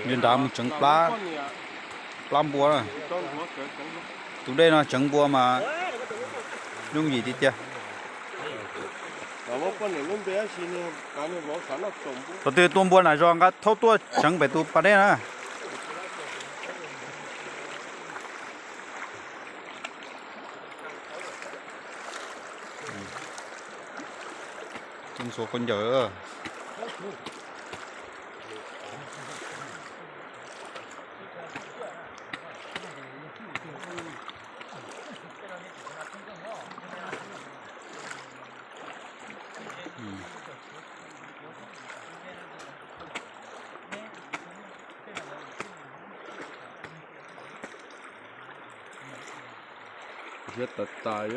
Nram mus tseev plab, plab npua na. Tus dej no tseev npua mas yooj yim tiag tiag. Thaum twg tua npua nas zos nqa thaub tuaj tseev pem tus pas dej na. Ntxhua khaub ncaws. Siab tas tas.